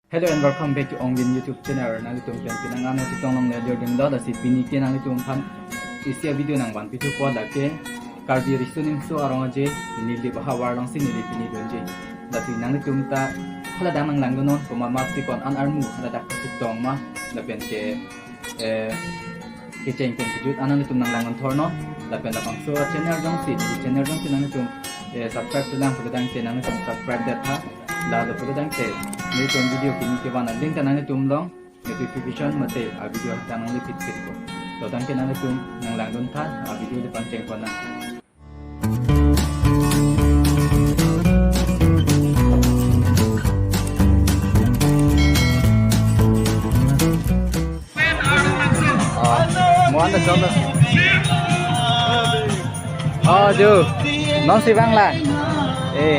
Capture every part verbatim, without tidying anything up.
Hello and welcome back to Ongvin YouTube channel. Nanglitum pen pinang ano chetong longle ajoine dolo, lasi pini ke nanglitum aphan isi avideo nangvanpi thupo, lake Karbi Riso Nimso Arong Aje, neli baha war alongsi neli pini donji. Lasi nanglitum ta hadak nanglangdunnon, komat masi ko-an armu hadak chetong ma, lapen ke, eh, kecheng pen kejut an nanglitum nanglangdun thornon, lapen labangso channel jongsi, channel jongsi nanglitum, eh, subscribe chelang pulotangte nanglitum subscribe det tha, la lapu pulotangte nelitum video kimi kevan a-link ta nanglitum along notification mate avideo ta nangli pit pit ko. To tangte nanglitum nanglangdun tha, avideo le pangcheng pon nang. Oh, mo-an ta cholo. Oh, jo. Non si vanglo. Eh.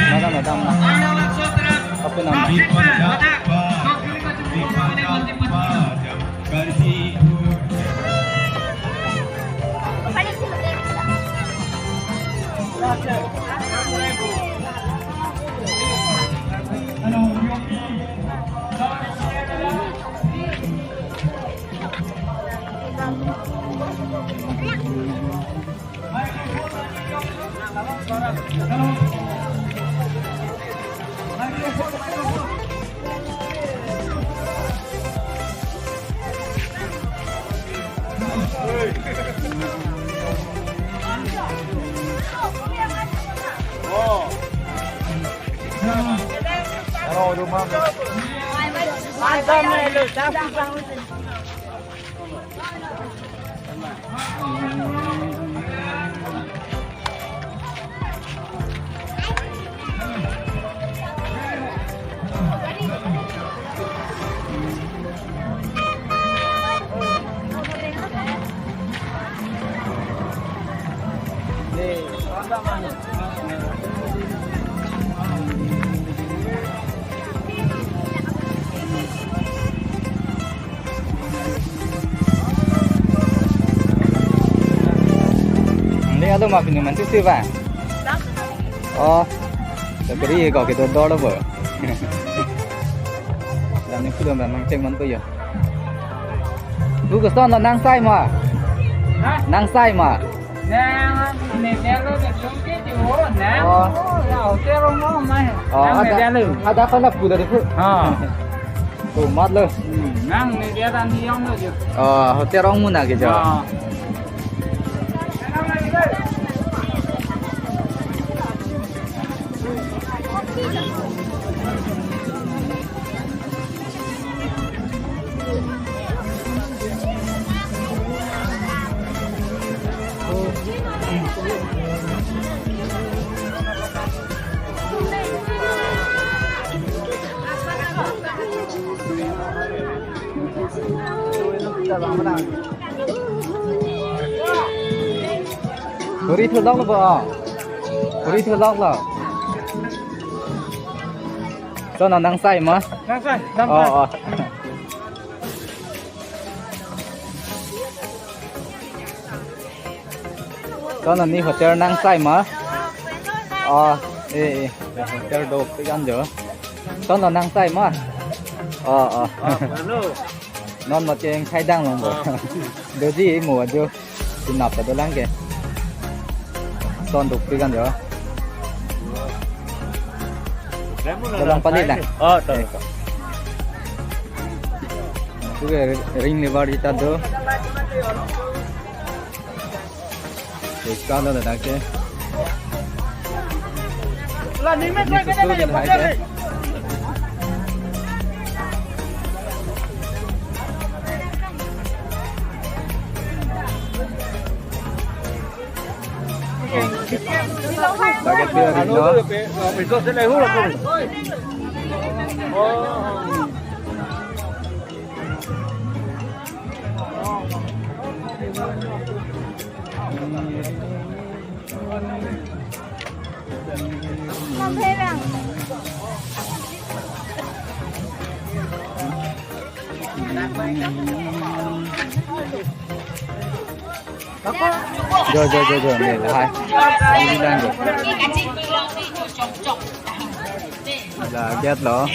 Madam, madam. Apa nama? Neli alo ma pini mantu si ba? Oh, kebiri ko kedodor lo bo. Dam ni pulo memang ceng mantu ya. Bu, koson lo, nang sai ma? Hah? Nang sai ma? Nang, ne dia lo, ne jong ke jo, nang. Oh. Oh, ya, hotel rong lo, mai. Oh, nang ne ada, dia lo. Ada ko lapu dari bu. Ha. Komat lo. Hmm, nang ne dia dan dia lo jo. Oh, hotel rong muna ke jo. Ha. Puri thulok lo bo. Puri thulok lo. Koson lo, nang sai ma? Nang sai, nang sai. Oh, oh. Koson lo, ne hotel nang sai ma? Oh, eh, eh. Hotel dopik an jo. Koson lo, nang sai ma? Oh, oh. Ah, bueno. Non mate ingthai dang long bo. Ah. Doji mo ajo. Chenap ta dolang ke. Koson dopik an jo. Dolang pali lang. Oh, to, to. Itu ke ring lebar kita do. Iska lo ladak ke. Paket dia ring lo. Jo, jo, jo, jo, ne, hai. Ini lang jo. La gate lo.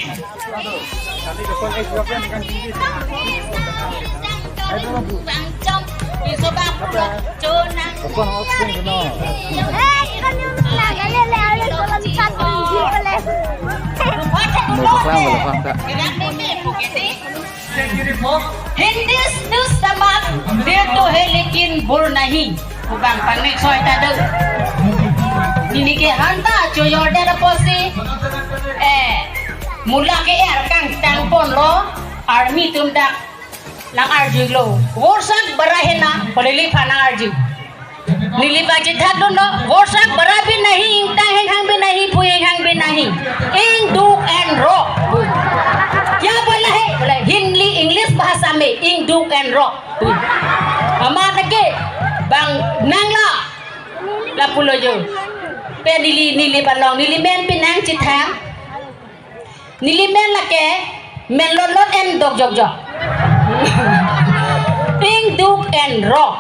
Mo paklanglo, paklanglo ta. Hindi news teman, dia tu helikin bur nahi. Kubang pangnek soi ta do. Neli ke hanta chojordet apotsi, eh, mula ke er kangtang ponlo, army atum dak nang-arjulo. Vorsak bara hena, pu neli aphan nang-arju. Neli pachethak dunlo, vorsak bara bhi nahi, ingtang henghang bhi nahi, phu henghang bhi nahi. Ingduk enrok. Kya bola hai? Bola Hindi, English bhasha mein, ingduk enrok. Amat lake bang nanglo lapulo jo. Pen neli, neli balong, neli men pen nangchethang. Neli men lake, men lot lot en dok jok jok. Ingduk enrok.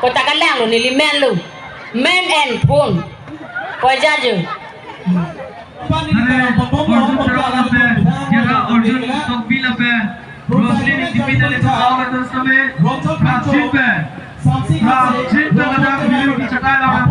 Kota kalanglo neli men lo. Men en phun. Ko jaju. Arjun Tokbi lapen Roslyn Ingtipi ta le sa awat same. Rajit pen. Rajit pen ada video di cetai lawan.